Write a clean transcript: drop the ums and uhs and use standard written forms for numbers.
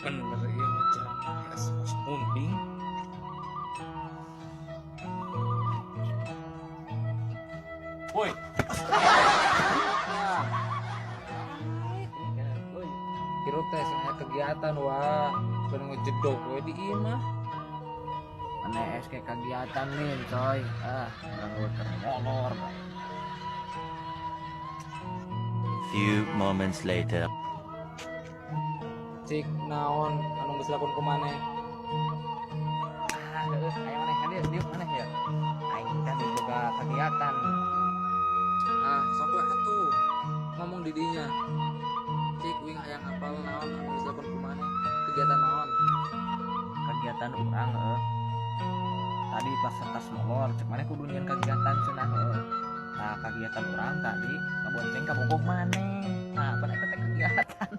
Bener ieu mah ceramah es kos munding. Woi. Hirup teh sing aya kegiatan, wah. Kudu ngejedog we di imah. Mana es kayak kegiatan nih, coy. Ah, urang keur molor. Few moments later. Cik, naon anu geus lakon ku maneh? Ah, heueuh, aya maneh ka dieu, diuk maneh ya. Aing teh boga kegiatan. Ah, sok we atuh. Ngomong di dinya. Cik, uing hayang apal naon anu geus lakon ku maneh? Kegiatan naon? Kegiatan urang heueuh. Tadi pas tas molor, cek maneh kudu nyieun kegiatan cenah heueuh. Nah, kegiatan urang tadi ngabonceng ka bogoh maneh. Nah, pan eta teh kegiatan.